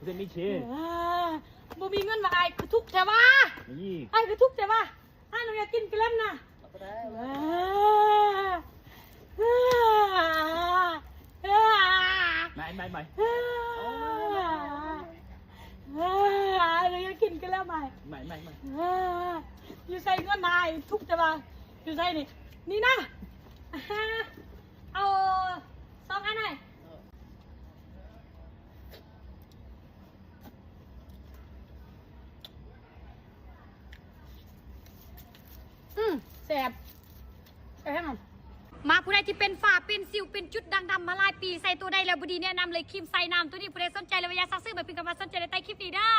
ເປັນມິດເຊ ເອີ ບໍ່ມີເງິນວ່າ ອ້າຍຄືທຸກແທ້ວ່າ ນີ້ ອ້າຍຄືທຸກແທ້ວ່າ ອ້າຍໜູຢາກກິນກະແລັມນະ ບໍ່ໄດ້ ໄໝ່ ໄໝ່ ໄໝ່ ອ້າຍໜູຢາກກິນກະແລັມ ໄໝ່ ໄໝ່ ໄໝ່ ໄໝ່ ຢູ່ໃສເງິນນະ ອ້າຍທຸກແຕ່ວ່າ ຢູ່ໃສນີ້ ນີ້ນະ ເອົາສອງອັນໃຫ້ ອືມ ແຊບ ແຊບແຮງ ມາ ຜູ້ໃດທີ່ເປັນຝ້າ ເປັນສິວ ເປັນຈຸດດ່າງດຳມາຫຼາຍປີ ໃຊ້ໂຕໃດແລ້ວບໍ່ດີ ແນະນຳເລີຍ ຄຣີມໃສ່ນ້ຳໂຕນີ້ ຜູ້ໃດສົນໃຈແລ້ວວ່າຢາກສັ່ງຊື້ ມາພິມຄຳວ່າສົນໃຈໃນໃຕ້ຄລິບນີ້ເດີ.